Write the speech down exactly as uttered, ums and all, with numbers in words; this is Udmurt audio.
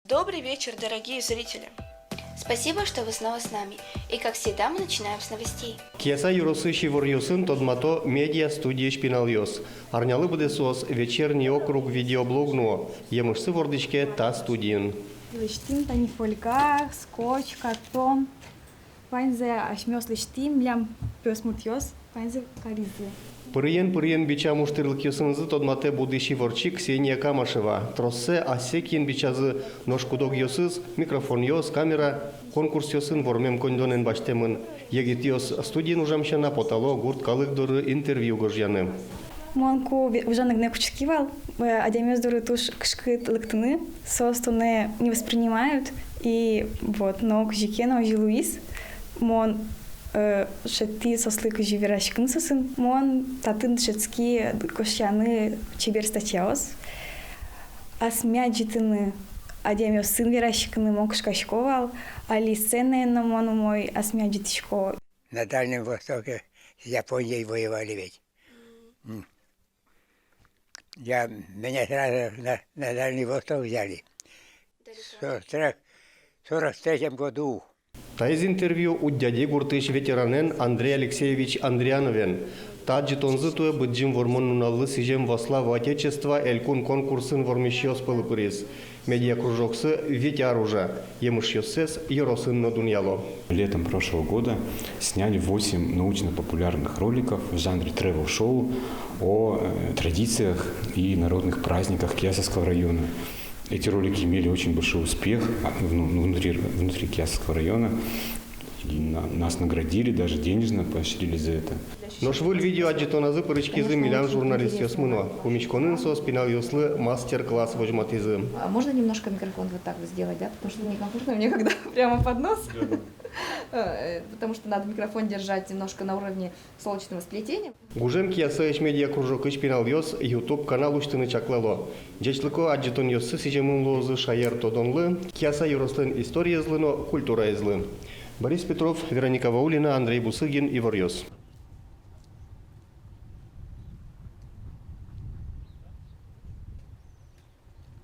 Добрый вечер, дорогие зрители! Спасибо, что вы снова с нами. И, как всегда, мы начинаем с новостей. Кияса ёросысь иворъёсын тодмато медиастудиысь пиналъёс. Арнялы быдэ соос «Вечерний округ» видеоблог нуо. Емышсы вордӥське та студиын. Лэсьтӥм тани фольга, скотч, картон. Ваньзэ асьмеос лэсьтӥм, милям пиосмуртъёс ваньзэ каризы. Пырыен-пырыен бичам ужтӥрлыкъёсынызы тодматэ будӥсь иворчи Ксения Камашева. Троссэ асьсэ киын бичазы, нош куд-огъёсыз, микрофонъёс, камера, конкурсъёсын вормем коньдонэн басьтэмын. Егитъёс студиын ужам сяна потало гурт калык доры интервью гожъяны. Мон ку ве-, ужаны гинэ кутски вал, э, адямиос доры туж кышкыт лыктыны, соос тонэ не воспринимают, и вот, но кызьы ке но озьы луиз, мон, э, шедьтӥ соослы, кызьы вераськыны соосын, мон татын дышетски гожъяны чебер статьяос, асме адӟытыны, адямиосын вераськыны мон кышкасько вал, али сценаен но мон умой асме адӟытӥсько. На Дальнем Востоке с Японией воевали ведь. М. Я, меня сразу на, на Дальний Восток взяли. В сорок, сорок третьем году. Таиз интервью Удьяди гуртысь ветеранэн Андрей Алексеевич Андриановен. Та адӟытонзы туэ Быдӟым Вормон нуналлы сӥзем «Во славу Отечества» элькун конкурсын вормисьёс пӧлы пыриз. Медиакружоксы вить ар ужа, емышъёссэс ёросын но дунъяло. Летом прошлого года сняли восемь научно-популярных роликов в жанре тревел-шоу о, э, традициях и народных праздниках Киясовского района. Эти ролики имели очень большой успех, а, вну-, ну, внутри, внутри Киясовского района. И на-, нас наградили, даже денежно поощрили за это. Нош выль видеоадӟытоназы пыриськизы милям журналистъёсмы но. Пумиськонын соос пиналъёслы мастер-класс возьматӥзы. А можно немножко микрофон вот так вот сделать, да? Потому что некомфортно мне, когда прямо под нос. Э, потому что надо микрофон держать немножко на уровне солнечного сплетения. Гужем Киясаысь медиакружокысь пиналъёс YouTube канал усьтыны чаклало. Ӟечлыко адӟытонъёссы сӥземын луозы шаертодонлы, Кияса ёрослэн историезлы но культураезлы. Борис Петров, Вероника Ваулина, Андрей Бусыгин, «Иворъёс».